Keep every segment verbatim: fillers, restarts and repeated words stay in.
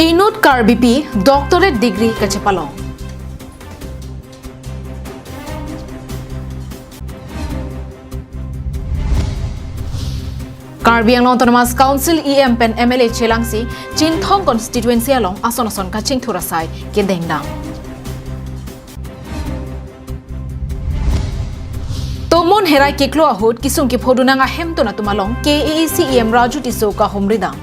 Inut Karbipi doctorate degree kachepalong. Karbi Anglong Autonomous Council E M pen M L A chelangsi Chinthong constituency along ason ason kachingthur asai kedengdam. Tomon herai keklo ahut kisung kephodunang ahemtun atum along K A A C E M Raju Tisso kahumridam.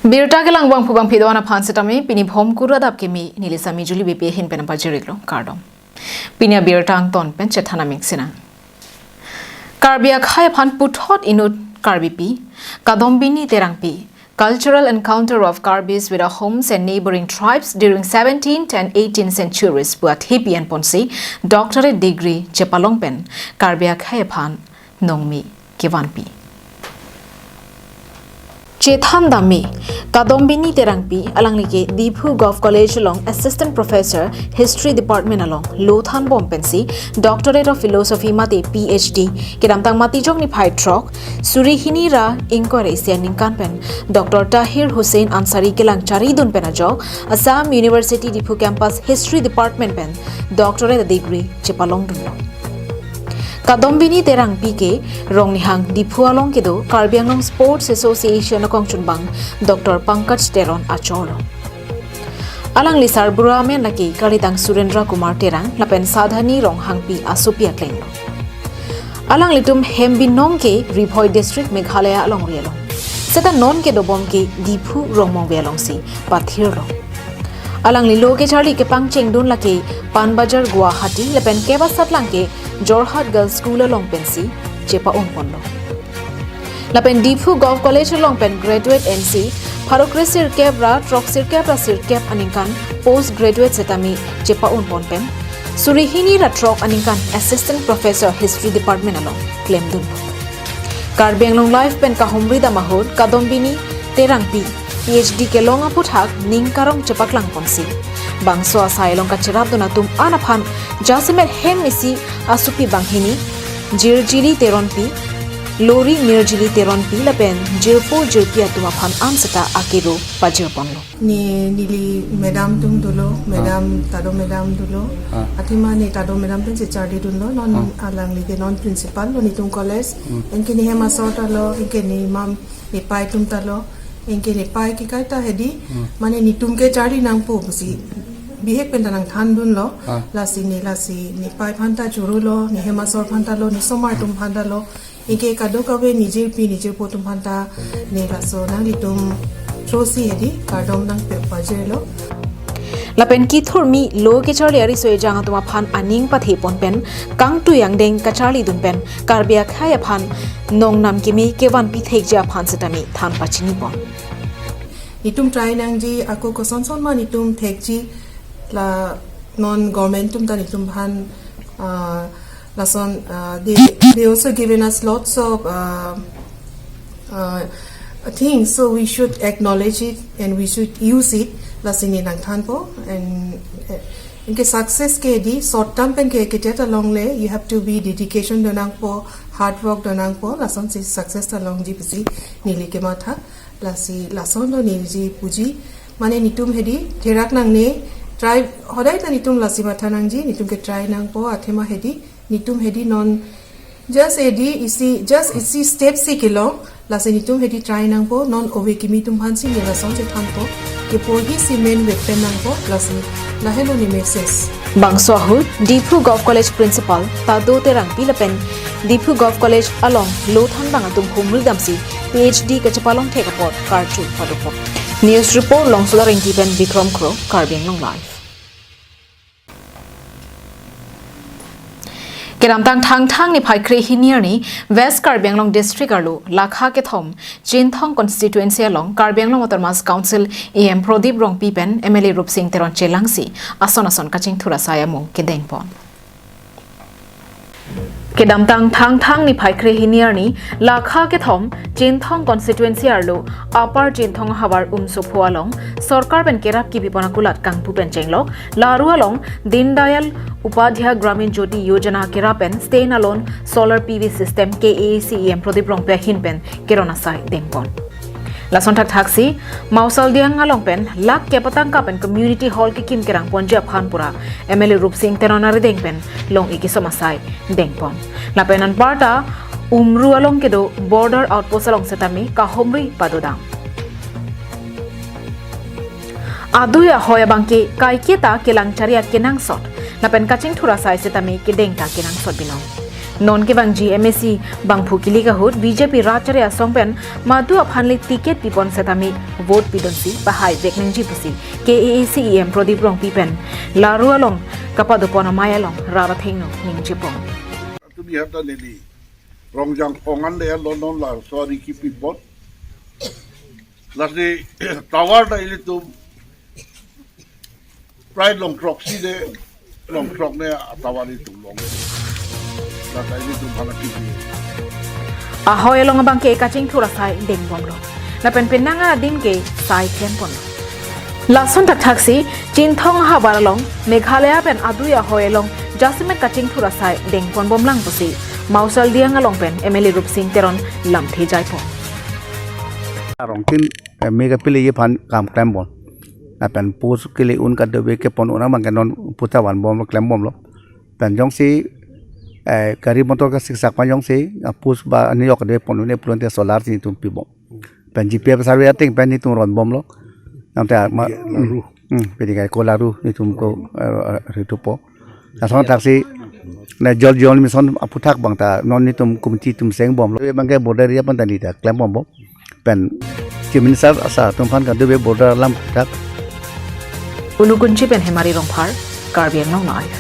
Birta kelang bangphu bangphi do-an aphan setame pini Bhomkuru adap kimi neli Sami Juli B P ahin pen pajir-iklo, kardom. Pini abirta angton pen chethan amik sinang. Karbi akhei aphan puthot inut Karbipi Kadombini Terangpi, Cultural Encounter of Karbis with the Homs and Neighboring Tribes during seventeenth and eighteenth Centuries pu athepi enponsi doctorate degree chepalong pen Karbi akhei aphan nongmi kevanpi. Chethan dammi, Kadombini Terangpi, alangli ke Diphu Govt College along Assistant Professor History Department along lo thanbom pensi Doctorate of Philosophy mate P H D kedamtang Matijong niphai throk, suri hini ra ingkoi ra isi aningkan pen Doctor Tahir Hussain Ansari kelang charidun pen ajok Assam University Diphu Campus History Department pen doctorate degree chepalongdunlo. Kadombini Terangpi ke Rongnihang Diphu along kedo Karbi Anglong Sports Association akongchunbang Doctor Pankaj Teron achorlo. Alangli sarbura amen lake kalitang Surendra Kumar Terang lapen Sadhani Ronghangpi asopi aklenglo. Alanglitum hem binong ke Ri Bhoi District, Meghalaya alongri along. Seta non kedobom ke Diphu Rongmongve alongsi pathirlo. Alangli lo kecharli kepangchengdun lake Panbazar Guwahati lapen kevasatlang ke Jorhat Girls School along pensi chepa-unponlo. Lapen Diphu Govt College along pen graduate M C pharo kre sirkep ra throk sirkep ra sirkep aningkan post graduate setame chepa-unpon pen suri hini ra throk aningkan Assistant Professor History Department along klemdun. Karbi Anglong Live pen kahumridam ahut Kadombini Terangpi P H D kelong aphuthak ning karong chepaklangponsi bangso asai along kacherapdun atum an aphan jasemet hem isi asopi banghini, Jirjili Teronpi, Lori Nirjili Teronpi lapen jirpo jirpi atum aphan an seta akero pajirponlo. Ne neli madam atum dolo, madam, Tado madam dolo. Ah. Athema ne Tado madam pen si charlidunlo, non, ah, alangli ke non principal lo netum college. Hmm. Anke ne hem asor ta lo, anke ne mam ne pai atum ta lo, anke ne pai ke kaita hedi, hmm, mane netum ke charli nangpo pusi bihek pen ta nangthandunlo, ah, lasi ne, lasi ne pai aphan ta chorolo, ne hem asor aphan ta lo, ne osomar atum aphan ta lo, anke kadokave ne jirpi ne jirpo atum aphan ta ne laso nanglitum through si hedi kardom nangpepajirlo. Lapen kethurmi lo kecharli ariso ejang atum aphan aning pathepon pen kangtui angdeng kacharlidun pen Karbi akhei aphan nongnam kimi kevanpi thekji aphan setame than pachinipon. Netum try nangji, ako kosonson ma netum thekji, la non government atum ta netum aphan, ah, lason, ah, they, they also given us lots of, ah, ah, things, so we should acknowledge it and we should use it. Lasi ne nangthanpo, and, eh, anke success ke hedi short term pen ke ketia ta longle, you have to be dedication do nangpo, hard work do nangpo, lasonsi success ta longji pusi neli kematha. Lasi lason lo neli puji, mane netum hedi therak nangne, try, hodai ta netum lasi matha nangji, netum ke try nangpo, athema hedi netum hedi non just hedi isi, just isi step si kelong, lasi netum hedi try nangpo, non ove kimi atum aphan si ne lasonsi thanpo, kepo hi si men wepen nangpo, lasi lahelo ne message. Bangso ahut Diphu Govt College Principal Tado Terangpi lapen Diphu Govt College along lo thanbang atum humri damsi P H D kachepalong thek apot karju padopo. News report Longsodar Ingti pen Bikram Kro, Karbi Anglong Live. Kedamtang Thangthang niphai krehini arni West Karbi Anglong District arlo Lakha kethom Chinthong Constituency along Karbi Anglong Autonomous Council E M Prodip Rongpi pen M L A Rupsing Teron chelangsi ason ason kachingthur asai amo kedengpon. Kedamtang Thangthang niphai krehini arni Lakha kethom Chinthong Constituency arlo Upper Chinthong havar Umsopho along sorkar pen kerap kibipon akulat kangpu pen chenglok Laru along Deen Dayal Upadhyay Gramin Jyoti Yojana kerap pen stand alone solar P V system K A A C E M Prodip Rongpi ahin pen keron asai dengpon. Lason thakthaksi Mausaldiang along pen lakh kepatangka pen community hall kekim kerang ponji aphan pura M L A Rupsing Teron arideng pen long-ik kesom asai dengpon. Lapen anparta Umru along kedo border outpost along setame kahumri padodam. Adui ahoi abangke kaiketa kelang chari akenangsot lapen kachingthur asai setame kedeng ta kenangsot binong. Non kevangji M A C bangphu kilik ahut B J P rat chari asong pen madu aphan le ticket pipon setame vote pidunsi pahai vek nangji pusi K A A C E M Prodip Rongpi pen Laru along kapadopon amei along rat athengno ningjepon. Tumi hata neli Rongjang Phongan le lo non la sorry kipipon. Lasi tower ta ilitum prai long throksi de, long throk ne tower ilitum long. Lata ilitum phala kipi. Ahoi along abangke kachingthur asai dengponlo. Lapen penang adim ke sai klempon. Lason thakthaksi Chinthong havar along Meghalaya pen adui ahoi along jasemet kachingthur asai dengponbomlang pusi Mausaldiang along pen M L A Rupsing Teron lamthe jaipon. Arong tin, eh, mega pili ye phan kam klempon. Lapen post kili un kadove kepon un abangke non puta vanbom klembomlo. Pen jongsi, eh, gari motor kasiksak phan jongsi, ah, post ba ani yok kadove pon un ne pulote solar si netum pibom. Pen G P F survey ateng pen netum ronbomlo. Nangte ma, Laru. Hmm, pedi kai ko Laru netum ko, eh, eh, ritupo. Lason thakthaksi ne Jal Jeevan Mission aphuthak abang ta non netum committee atum sengbomlo. Abangke border area pen ta neli ta klembomlo. Pen Chief Minister asar atum aphan kadove border alam aphuthak. Ulukunchi pen Hemari Rongphar, Karbi Anglong Live.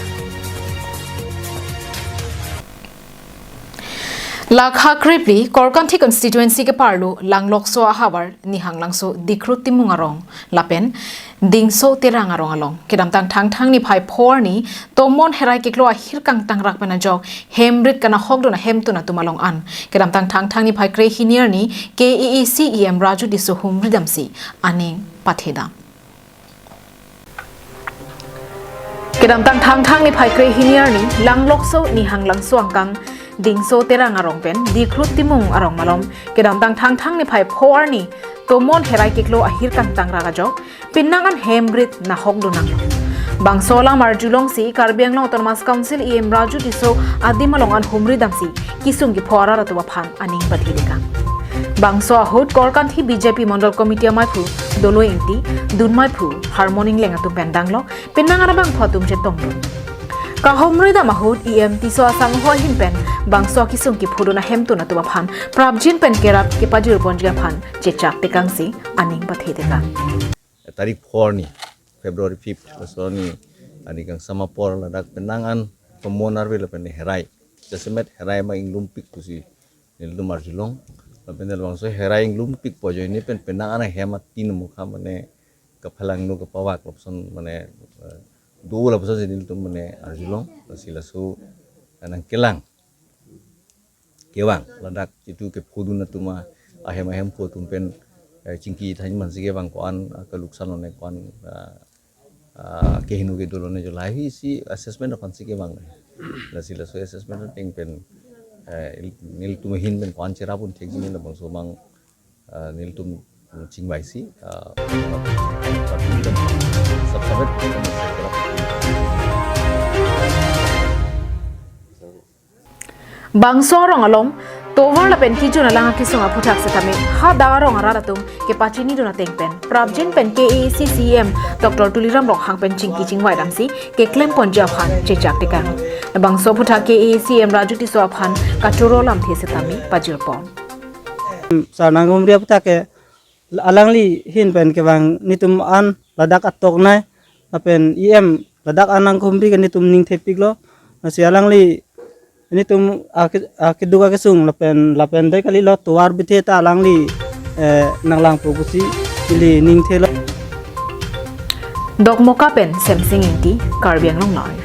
Lakha krephli Korkanthi constituency keparlo Langlokso ahavar Nihanglangso Dikhrut Timung arong lapen Dingso Terang arong along kedamtang Thangthang niphai pho arni tomon herai keklo ahir kangtangrak pen ajok hemrit kanahokdun ahemtun atum along an kedamtang Thangthang niphai krehini arni K A A C E M Raju Tisso humridamsi aning pathedam. Kedamtang Thangthang niphai krehini arni Langlokso Nihanglangso angkang Dingso Terang arong pen Dikhrut Timung arong malom kedamtang Thangthang niphai pho arni tomon herai keklo ahir kangtangrak ajok penang an hemrit nahokdun nanglo. Bangso alam arjulongsi Karbi Anglong Autonomous Council E M Raju Tisso adim along an humridamsi kisung kipho arat atum aphan aning pathedekang. Bangso ahut Korkanthi B J P Mondol Committee amaiphu Doloi Ingti, dunmaiphu Harmon Ingleng atum pen danglok penang an abangphu atum chetongdun. Kahumridam ahut E M Tisso asangho ahin pen bangso kisung kiphodun ahemtun atum aphan prapjin pen kerap kepajirponji aphan chechak tekangsi aning pathedekang. Tarik pho arni, February fifth, laso arni, arni kangsam apor ladak penang an tomon arve lapen herai. Jasemet herai ma inglumpik pusi nelitum arjulong. Lapen labangso herai inglumpikpo ajoine pen penang an ahem atin mukha mane kaphalangno kapavak lapuson mane, eh, do lapuson si nelitum mane arjulong. Lasi laso nangkelang kevang ladak jitu kephodun atum ahem ahemphu atum pen, eh, chingki than mansi kevang ko-an, ah, kaluksan lone ko-an, ah, ah, kehingno kedo lone jo lahai si assessment aphansi kevang. Lasi laso assessment ateng pen, eh, il-, nelitum ahin pen ko-an cherapdun thekji ne labangso mang, ah, nelitum chingvaisi, ah, sab sabet. Bangso arong along tovar lapen kijun alang akisung aphuthak setame hadak arong arat atum kepachinidun ateng pen prapjin pen K A A C C E M Doctor Tuliram Ronghang pen chingki chingvai damsi keklemponji aphan chechak tekang. Bangso aphuthak K A A C E M Raju Tisso aphan kachoro lamthe setame pajirpon. Sar nanghumri aphuthak ke alangli ahin pen kevang netum an ladak atoknei lapen E M ladak an nanghumri ke netum ningthepiklo. Lasi alangli Nelitum ake-, akeduk akesung lapen, lapen dei kalilo tovar bithe ta alangli, eh, nanglangpo pusi ili ningthelo. Dokmoka pen Semsing Ingti, Karbi Anglong Live.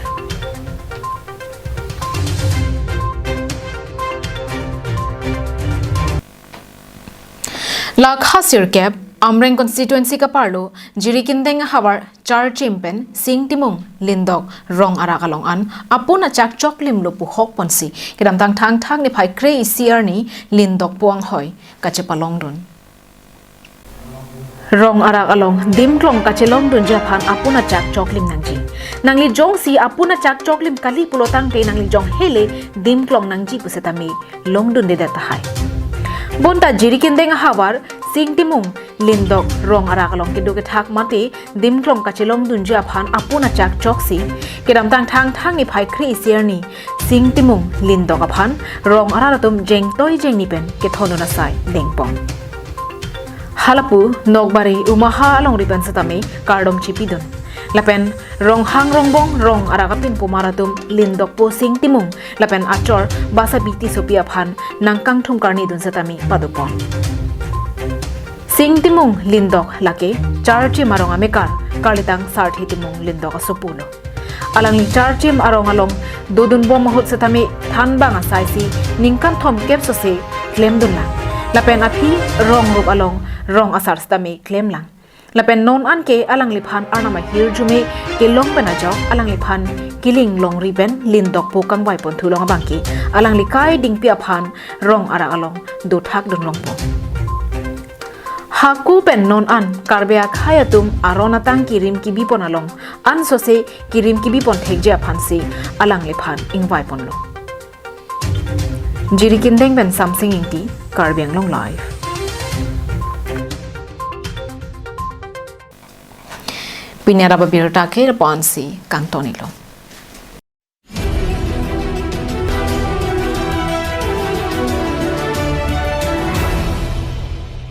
Lakha sirkep, Amreng constituency kaparlo, Jirikindeng ahavar Charchim pen Sing Timung Lindok rong arak along an apun achak choklimlo pu hok ponsi, kedamtang Thangthang niphai kre-isi arni Lindokpo anghoi kachepalongdun. Rong arak along dimklong kachelongdunji aphan apun achak choklim nangji. Nangli jongsi apun achak choklim kali pulo tangte nangli jong hele dimklong nangji pusetame longdundedet tahai. Bonta Jirikindeng ahavar Sing Timung Lindok rong arak along keduk kethak mate dimklong kachelongdunji aphan apun achak choksi, kedamtang Thangthang niphai kre-isi arni Sing Timung Lindok aphan rong arat atum jengtoi jengni pen kethondun asai dengpon. Halapu Nokbari Umaha alongri pen setame kardom chipidun. Lapen Ronghang Rongbong rong arak apin pumar atum Lindokpo Sing Timung lapen achor Basabi Tissopi aphan nangkangthum karnidun setame padopon. Sing Timung Lindok lake Charchim arong amekar, karlitang Sarthe Timung Lindok asopulo. Alangli Charchim arong along dodunbom ahut setame thanbang asaisi ningkan thomkep sose klemdunlang. Lapen aphi rong rup along rong asar setame klemlang. Lapen non anke alangliphan arnam ahirjume kelong pen ajok alangliphan kiling longri pen Lindokpo kangvaiponthu long abangke alangli kai dingpi aphan rong arak along dothakdun longpo. Hako pen non an Karbi akhei atum aron atang kirim kibipon along ansose kirim kibipon thekji aphansi alangliphan ingvaiponlo. Jirikindeng pen Samsing Ingti, Karbi Anglong Live. Pini arap abirta ke ponsi kangtonilo.